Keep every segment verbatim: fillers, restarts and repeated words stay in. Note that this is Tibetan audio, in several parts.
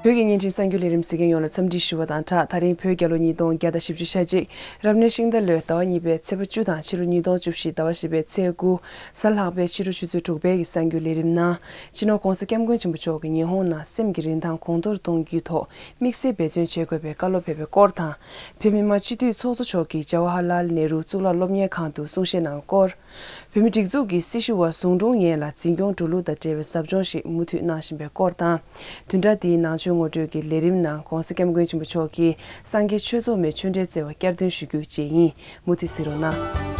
བོད་ཀྱི་བརྙན་འཕྲིན་གསར་འགྱུར་ལས་རིམ་གཟིགས་མཁན་ཡོངས་ལ་འཚམས་འདྲི་ཞུ་བ་དང་སྦྲགས། ད་རིང་བོད་རྒྱལ་ལོ་ཉིས་སྟོང་བརྒྱ་དང་བཞི་བཅུ་ཞེ་གཅིག་རབ་གནས་ཤིང་རྟ་ལོའི་ཟླ་བ་གཉིས་པའི་ཚེས་པ་བཅུ་དང་ཕྱི་ལོ་ཉིས་སྟོང་བཅུ་བཞི་ཟླ་བ་བཞི་པའི་ཚེས་དགུ། གཟའ་ལྷག་པའི་ཕྱི་དྲོ་ཆུ་ཚོད་དྲུག་པའི་གི་གསར་འགྱུར་ལས་རིམ་ནང་། སྤྱི་ནོར་༧གོང་ས་༧སྐྱབས་མགོན་ཆེན་པོ་མཆོག་གིས་ཉི་ཧོང་ནང་སེམས་ཀྱི་རིན་ཐང་གོང་མཐོར་གཏོང་རྒྱུའི་ཐོག་དམིགས་བསལ་འབད་བརྩོན་བྱེད་དགོས་པའི་བཀའ་སློབ་ཕེབས་པའི་སྐོར་དང་། བོད་མི་མང་སྤྱི་འཐུས་ཚོགས་གཙོ་མཆོག་གིས་ཇ་ཝ་ཧར་ལཱལ་ནེ་རུ་གཙུག་ལག་སློབ་གཉེར་ཁང་དུ་གསུང་བཤད་གནང་བའི་སྐོར། བོད་མིའི་སྒྲིག་འཛུགས་ཀྱི་སྲི་ཞུ་བ་ཟུང་དྲུང་ཡན་ལ་འཛིན་སྐྱོང་འགྲོ་ལུགས་དང་འབྲེལ་བའི་ཟབ་སྦྱོང་ཞིག་མུ་མཐུད་གནང་བཞིན་པའི་སྐོར་དང་། བདུན་ཕྲག་འདིའི་ནང་ཆོས་ངོ་སྤྲོད་ཀྱི་ལས་རིམ་ནང་༧གོང་ས་༧སྐྱབས་མགོན་ཆེན་པོ་མཆོག་གིས་སངས་རྒྱས་ཆོས་ཚོགས་མའི་ཆོས་འབྲེལ་བསྩལ་བ་བསྐྱར་ཟློས་ཞུ་རྒྱུ་བཅས་ཡིན། མུ་མཐུད་གཟིགས་རོགས་གནང་།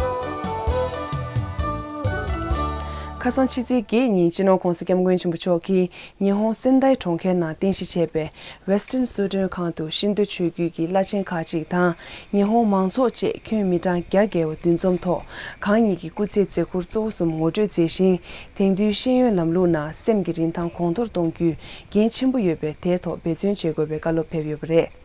ཁ་སང་ཕྱི་ཚེས་བརྒྱད་ཉིན་སྤྱི་ནོར་༧གོང་ས་༧སྐྱབས་མགོན་ཆེན་པོ་མཆོག་གིས་ཉི་ཧོང་སེན་དཱའི་གྲོང་ཁྱེར་ནང་རྟེན་གཞི་བྱས་པའི་Western Suzhou་ཁང་དུ་ཤིན་ཏུ་ཆོས་བརྒྱུད་ཀྱི་བླ་ཆེན་ཁག་ཅིག་དང་། ཉི་ཧོང་མང་ཚོགས་བཅས་ཁྱོན་མི་གྲངས་བརྒྱ་བརྒལ་བ་འདུ་འཛོམས་ཐོག་གང་ཉིད་ཀྱི་སྐུ་ཚེའི་མཛད་ཁུར་གཙོ་བོ་གསུམ་ངོ་སྤྲོད་མཛད་ཞིང་། དེང་དུས་ཤེས་ཡོན་ལམ་ལུགས་ནང་སེམས་ཀྱི་རིན་ཐང་གོང་མཐོར་གཏོང་རྒྱུ་འགན་ཆེན་པོ་ཡོད་པས། དེའི་ཐོག་འབད་བརྩོན་བྱེད་དགོས་པའི་བཀའ་སློབ་ཕེབས་ཡོད་པ་རེད།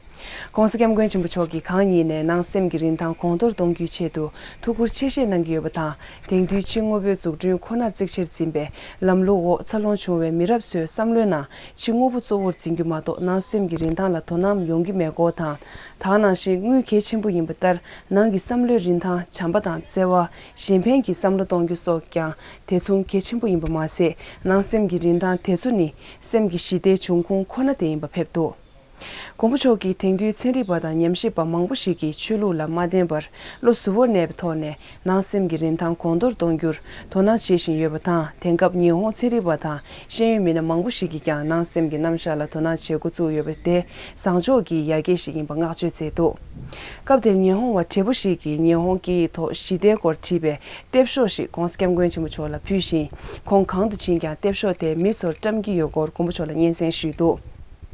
༸གོང་ས་༸སྐྱབས་མགོན་ཆེན་པོ་མཆོག་གིས་གང་ཉིད་ནས་ནང་སེམས་ཀྱི་རིན་ཐང་གོང་མཐོར་གཏོང་རྒྱུའི་ཆེད་དུ་ཐུགས་ཁུར་ཆེ་བཞེས་གནང་གི་ཡོད་པ་དང་། དེང་དུས་ཕྱི་དངོས་པོའི་འཛུགས་སྐྲུན་ཁོ་ནར་གཙིགས་ཆེར་འཛིན་པའི་ལམ་ལུགས་འོག་འཚར་ལོངས་བྱུང་བའི་མི་རབས་ཚོའི་བསམ་བློའི་ནང་ཕྱི་དངོས་པོ་གཙོ་བོར་འཛིན་རྒྱུ་མ་གཏོགས་ནང་སེམས་ཀྱི་རིན་ཐང་ལ་དོ་སྣང་ཡོང་གི་མེད་སྐོར་དང་། ད་ག་ནང་བཞིན་དངུལ་གལ་ཆེན་པོ་ཡིན་པ་ལྟར། ནང་གི་བསམ་བློའི་རིན་ཐང་། བྱམས་པ་དང་བརྩེ་བ། གཞན་ཕན་གྱི་བསམ་བློ་གཏོང་རྒྱུ་སོགས་ཀྱང་དེ་མཚུངས་གལ་ཆེན་པོ་ཡིན་པ་མ་ཟད། ནང་སེམས་ཀྱི་རིན་ཐང་དེ་ཚོ་ནི་སེམས་ཀྱི་ཞི་བདེའི་འབྱུང་ཁུངས་ཁོ་ན་དེ་ཡིན་པ་ཕེབས་འདུག་མགོན་པོ་མཆོག་གིས་དེང་དུས་ཚན་རིག་པ་དང་ཉམས་ཞིབ་པ་མང་པོ་ཞིག་གིས་ཆོས་ལུགས་ལ་མ་བརྟེན་པར་བློ་གཟུ་བོར་གནས་པའི་ཐོག་ནས་ནང་སེམས་ཀྱི་རིན་ཐང་གོང་མཐོར་གཏོང་རྒྱུར་དོ་སྣང་བྱེད་བཞིན་ཡོད་པ་དང་། དེང་སྐབས་ཉི་ཧོང་ཚན་རིག་པ་དང་ཤེས་ཡོན་མི་སྣ་མང་པོ་ཞིག་གིས་ཀྱང་ནང་སེམས་ཀྱི་རྣམ་གཞག་ལ་དོ་སྣང་བྱེད་འགོ་བཙུགས་ཡོད་པ་དེ་བཟང་ཕྱོགས་ཀྱི་ཡར་རྒྱས་ཤིག་ཡིན་པ་བསྔགས་བརྗོད་མཛད་འདུག་སྐབས་དེར་ཉི་ཧོང་བ་བགྲེས་པོ་ཞིག་གིས་ཉི་ཧོང་སྐད་ཡིག་ཐོག་ཞི་བདེའི་སྐོར་བྲིས་པའི་དེབ་གཤོག་ཞིག་༸གོང་ས་༸སྐྱབས་མགོན་ཆེན་པོ་མཆོག་ལ་ཕུལ་ཞིང་། ཁོང་གང་དུ་ཕྱིན་ཀྱང་དེབ་གཤོག་དེས་མི་ཚོར་བཀྲམ་གྱི་ཡོད་སྐོར་མགོན་པོ་མཆོག་ལ་སྙན་སེང་ཞུས་འདུག་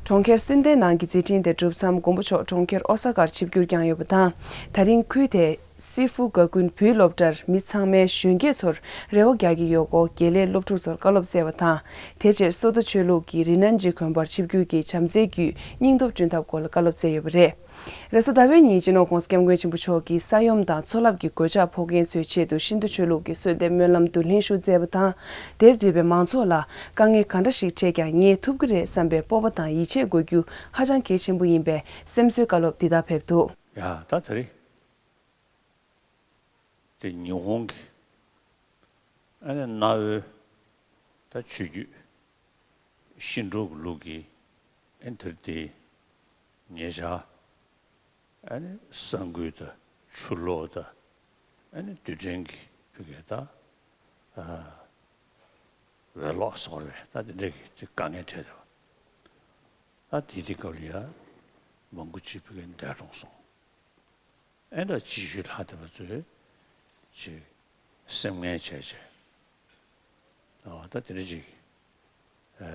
གྲོང་ཁྱེར་སིན་ཏའི་ནང་གི་མཛད་འཕྲིན་དེ་གྲུབ་མཚམས་མགོན་པོ་མཆོག་གྲོང་ཁྱེར་ཨོ་ས་ཀར་ཆིབས་བསྒྱུར་བསྐྱངས་ཡོད་པ་དང་། ད་རིང་ཁུལ་དེའི་སི་ཧྥུ་ག་ཀུན་བོད་སློབ་གྲྭར་མི་ཚང་མས་གཞོན་སྐྱེས་ཚོར་རེ་བ་རྒྱག་གི་ཡོད་སྐོར་དགེ་ལས་སློབ་ཕྲུག་ཚོར་བཀའ་སློབ་སྩལ་བ་དང་། དེ་རྗེས་སོ་ཏོ་ཆོས་ལུགས་ཀྱི་རི་ནན་ཇི་དགོན་པར་ཆིབས་བསྒྱུར་གྱིས་བྱམས་བརྩེའི་བརྒྱུད་སྙིང་སྟོབས་བསྐྲུན་ཐབས་སྐོར་ལ་བཀའ་སློབ་སྩལ་ཡོད་པ་རེད། རེས་གཟའ་ཟླ་བའི་ཉིན་སྤྱི་ནོར་༸གོང་ས་༸སྐྱབས་མགོན་ཆེན་པོ་མཆོག་གིས་ས་ཡོམ་དང་མཚོ་རླབས་ཀྱི་གོད་ཆག་ཕོག་མཁན་ཚོའི་ཆེད་དུ་ཤིན་ཏུ་ཆོས་ལུགས་ཀྱི་གསོལ་འདེབས་སྨོན་ལམ་དུ་ལྷན་ཞུགས་མཛད་པ་དང་། དེར་འདུས་པའི་མང་ཚོགས་ལ་དཀའ་ངལ་ག་འདྲ་ཞིག་འཕྲད་ཀྱང་ངས་ཐུབ་ཀྱི་རེད་བསམ་པའི་སྤོབས་པ་དང་ཡིད་ཆེས་དགོས་རྒྱུ་ཧ་ཅང་གལ་ཆེན་པོ་ཡིན་པའི་སེམས་གསོའི་བཀའ་སློབ་འདི་དག་ཕེབས་འདུག་ཡ་ད་དེ་རེད། དེ་ཉི་ཧོང་གི་ཨ་ནི་གནའ་བོའི་ད་ཆོས་བརྒྱུད་ཤིན་ཀྲོའུ་གི་ལུགས་ཀྱི་ཨ་ནི་དེར་དེ་ཉེ་ཆར་ཨ་ནི་ས་འགུལ་དང་ཆུ་ལོག་དང་ཨ་ནི་རྡུལ་ཕྲན་གྱི་ཕི་གེ་ད་འོད་གློག་སོགས་རེད། ད་དེ་འདྲ་གི་ཅིག་དཀའ་ངལ་འཕྲད་དེ་བ། ད་དེ་དེ་སྐབས་ལ་ཡ་མང་པོ་ཅིག་ཕི་གེ་འདས་གྲོངས་སོང་། ཨེ་འདྲ་ཅིག་ཤུལ་ལྷག་བསྡད་པ་ཚོས་ཅིག་སེམས་ངལ་བྱས་བྱས། ཨོ་ད་དེ་འདྲ་ཅིག་ཨེ་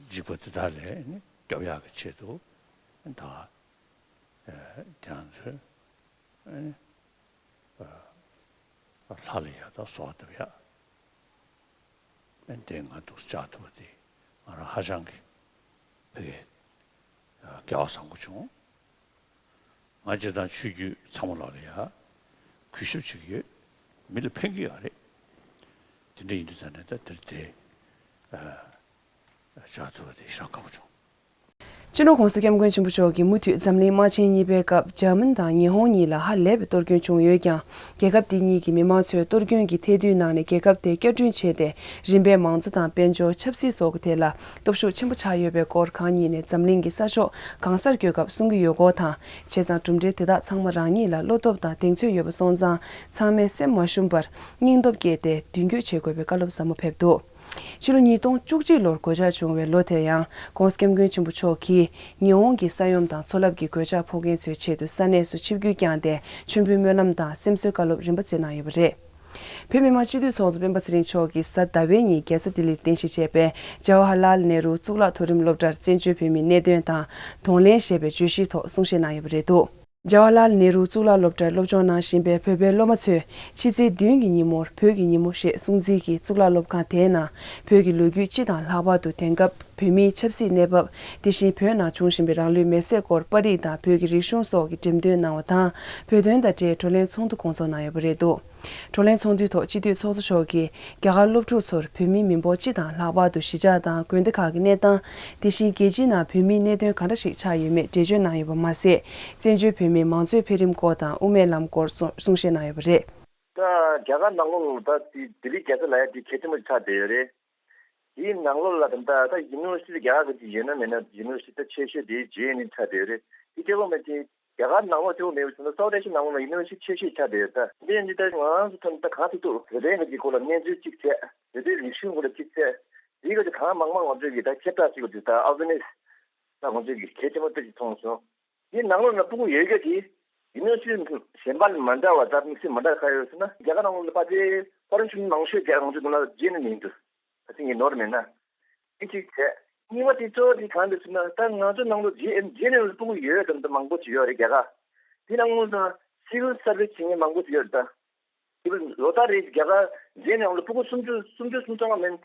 འཇིགས་པ་དེ་དག་ལས་ནི་སྐྱོབ་ཡག་གི་ཆེད་དུ་ད་ཨེ་དེང་ཚོས་ཨེ་ལྷ་ལ་ཡ་ད་གསོལ་བ་བཏབ་ཡག་ཨེ་དེ་ང་འདུག་བཅར་ཐུབ་པ་དེ་ང་རང་ཧ་ཅང་གི་ཕ་གི་སྐལ་བ་བཟང་པོ་བྱུང་། ང་སྤྱིར་བཏང་ཆོས་བརྒྱུད་ཚང་མ་ལོག་ལ་ཡ་གུས་ཞབས་བྱེད་ཀྱི་ཡོད། མི་ལ་ཕན་གྱི་ཡོད་རེད། དེ་འདྲ་ཡིན་དུས་ཙང་ནས་ད་དེར་དེ་བཅར་ཐུབ་པ་དེ་ཞེ་དྲག་དགའ་པོ་བྱུང་། སྤྱི་ནོར་༸གོང་ས་༸སྐྱབས་མགོན་ཆེན་པོ་མཆོག་གིས་མུ་མཐུད་འཛམ་གླིང་དམག་ཆེན་གཉིས་པའི་སྐབས་འཇར་མན་དང་ཉི་ཧོང་གཉིས་ལ་ཧ་ལས་པའི་གཏོར་སྐྱོན་བྱུང་ཡོད་ཀྱང་། རྒྱལ་ཁབ་འདི་གཉིས་ཀྱི་མི་མང་ཚོས་གཏོར་སྐྱོན་གྱི་ཐལ་རྡུལ་ནང་ནས་རྒྱལ་ཁབ་དེ་བསྐྱར་སྐྲུན་བྱས་ཏེ། རིམ་པས་མང་གཙོ་དང་དཔལ་འབྱོར་ཆབ་སྲིད་སོགས་ཀྱི་ཐད་ལ་སྟོབས་ཤུགས་ཆེན་པོ་ཆགས་ཡོད་པའི་སྐོར་གང་ཉིད་ནས་འཛམ་གླིང་གི་ས་ཕྱོགས་གང་སར་བསྐྱོད་སྐབས་གསུང་གི་ཡོད་སྐོར་དང་། བྱས་ཙང་གྲུབ་འབྲས་དེ་དག་ཚང་མ་རང་ཉིད་ལ་བློ་སྟོབས་དང་གདེང་ཚོད་ཡོད་པ་སོང་ཙང་། ཚང་མས་སེམས་མ་ཞུམ་པར་སྙིང་སྟོབས་བསྐྱེད་དེ་མདུན་སྐྱོད་བྱེད་དགོས་པའི་བཀའ་སློབ་ཟབ་མོ་ཕེབས་འདུག་ཕྱི་ལོ་ཉིས་སྟོང་བཅུ་གཅིག་ལོར་གོད་ཆག་བྱུང་བའི་ལོ་དེར་ཡང་༸གོང་ས་༸སྐྱབས་མགོན་ཆེན་པོ་མཆོག་གིས་ཉི་ཧོང་གི་ས་ཡོམ་དང་མཚོ་རླབས་ཀྱི་གོད་ཆག་ཕོག་མཁན་ཚོའི་ཆེད་དུ་ས་གནས་སུ་ཆིབས་བསྒྱུར་བསྐྱངས་ཏེ་མཆོད་འབུལ་སྨོན་ལམ་དང་སེམས་གསོའི་བཀའ་སློབ་རིམ་པ་སྩལ་གནང་ཡོད་པ་རེད། བོད་མི་མང་སྤྱི་འཐུས་ཚོགས་གཙོ་སྤེན་པ་ཚེ་རིང་མཆོག་གིས་གཟའ་ཟླ་བའི་ཉིན་རྒྱལ་ས་ལྡི་ལིར་རྟེན་གཞི་བྱས་པའི་ཇ་ཝ་ཧར་ལཱལ་ནེ་རུ་གཙུག་ལག་མཐོ་རིམ་སློབ་གྲྭར་བཙན་བྱོལ་བོད་མིའི་གནད་དོན་དང་གདོང་ལེན་ཞེས་པའི་བརྗོད་གཞིའི་ཐོག་གསུང་བཤད་གནང་ཡོད་པ་རེད་འདུག་ཇ་ཝ་ཧར་ལཱལ་ནེ་རུ་གཙུག་ལག་སློབ་གྲྭར་སློབ་སྦྱོང་གནང་བཞིན་པའི་བོད་པའི་སློབ་མ་ཚོས་ཕྱི་ཚེས་བདུན་གྱི་ཉིན་མོར་བོད་ཀྱི་ཉིན་མོ་ཞེས་སྲུང་བརྩི་གིས་གཙུག་ལག་སློབ་ཁང་དེའི་ནང་བོད་ཀྱི་ལོ་རྒྱུས་སྤྱི་དང་ལྷག་པར་དུ་དེང་སྐབས་ བོད་མིའི་ཆབ་སྲིད་གནས་བབ། དེ་བཞིན་བོད་ནང་བྱུང་བཞིན་པའི་རང་ལུས་མེར་སྲེག་སྐོར་པར་རིས་དང་བོད་ཀྱི་རིག་གཞུང་སོགས་ཀྱི་འགྲེམས་སྟོན་གནང་བ་དང་། བོད་དོན་དང་འབྲེལ་བགྲོ་གླེང་ཚོགས་འདུ་སྐོང་ཚོགས་གནང་ཡོད་པ་རེད་འདུག་བགྲོ་གླེང་ཚོགས་འདུའི་ཐོག་སྤྱི་འཐུས་ཚོགས་གཙོ་མཆོག་གིས་རྒྱ་གར་སློབ་ཕྲུག་ཚོར་བོད་མིའི་མི་འབོར་སྤྱི་དང་ལྷག་པར་དུ་གཞིས་ཆགས་དང་དགོན་སྡེ་ཁག་གི་གནས་སྟངས། དེ་བཞིན་རྒྱལ་སྤྱིའི་ནང་བོད་མིའི་གནད་དོན་ག་འདྲ་ཞིག་ཆགས་ཡོད་མེད་འགྲེལ་བརྗོད་གནང་ཡོད་པ་མ་ཟད། བཙན་བྱོལ་བོད་མིའི་མང་གཙོའི་འཕེལ་རིམ་སྐོར་དང་དབུ་མའི་ལམ་སྐོར་གསུང་གསུང་བཤད་གནང་ཡོད་པ་རེད། ད་རྒྱ་གར་ནང་ལོགས་ལ་ད་ལྡི་ལྡི་ལི་རྒྱལ་ས་ལབ་ཡ་དེ་གལ་ཆེན་པོ་ཆགས་བསྡད་ཡོད་རེད། དེའི་ནང་ལོགས་ལ་ད་ལྟ་ད་ཡུ་ནི་ཝར་སི་ཊི་རྒྱ་གར་གྱི་ཡོད་ན་མེད་ན་ཡུ་ནི་ཝར་སི་ཊི་ད་ཆེ་ཤོས་དེའི་རྗེས་ནས་ཆགས་བསྡད་ཡོད་རེད། དེ་གཅིག་པོ་མེད་དེ། རྒྱ་གར་ནང་ལོགས་གཅིག་པོ་མེད་པ་བྱས་ན་སའུ་ཐི་ཨེ་ཤི་ཡ་ནང་ལོགས་ལ་ཡུ་ནི་ཝར་སི་ཊི་ཆེ་ཤོས་ཆགས་བསྡད་ཡོད་ད། འདི་འདི་ལྟར་ང་རང་ཚོ་ཐོན་ད་གང་ཐུབ་ཐུབ་བོད་དོན་གྱི་སྐོར་ལ་གནས་ཚུལ་གཅིག་བྱས། བོད་དོན་རིག་གཞུང་སྐོར་ལ་གཅིག་བྱས། དེའི་སྐོར་གྱི་གང་མང་མང་ང་ཚོས་ཀྱི་ད་ཁྱབ་བསྒྲགས་བྱེད་དགོས་དུས་ད་ཨ་ཝེར་ནེ་སི་ད་ང་ཚོས་ཀྱི་གལ་ཆེན་པོ་ཏོག་ཙམ་མཐོང་སོང་། འདི་ནང་ལོགས་ལ་ཕྲུ་གུ་ཡོད་མཁན་དེ་ཡུ་ནི་ཝར་སི་ཊི་གཞན་པ་ལ་མ་འདྲ་བ་ད་དམིགས་བསལ་མ་འདྲ་ག་ཡོད་ཟེར་ན། རྒྱ་གར་ནང་ལོགས་ལ་ཕལ་ཆེར་ཕོ་རེན་སི་ཊུ་ཌེན་ཊི་མང་ཤོས་རྒྱ་ང་ཚོའི་ནང་ལ་རྗེས་ནས་ཡིན་འདུག་ད་ཐེངས་ཀྱི་ནོར་མེད་ན། དེ་གཅིག་བྱས། གཉིས་པ་དེ་གཙོ་བོ་དེ་གང་རེད་ཟེར་ན། ད་ང་ཚོ་ནང་ལོགས་རྗེས་རྗེས་ནས་ཕྲུ་གུ་ཡོད་དམ་ད་མང་པོ་ཅིག་ཡོད་རེད་རྒྱ་གར། དེ་ནང་ལོགས་ལ་སི་ཝིལ་སར་བིས་བྱེད་མཁན་མང་པོ་ཅིག་ཡོད་རེད་ད། དེ་ལོ་ལྟར་རེ་རྒྱ་གར་རྗེས་ནས་ལ་ཕྲུ་གུ་སུམ་ཅུ་སུམ་ཅུ་སུམ་ཅུ་སོ་ལྔ་མན་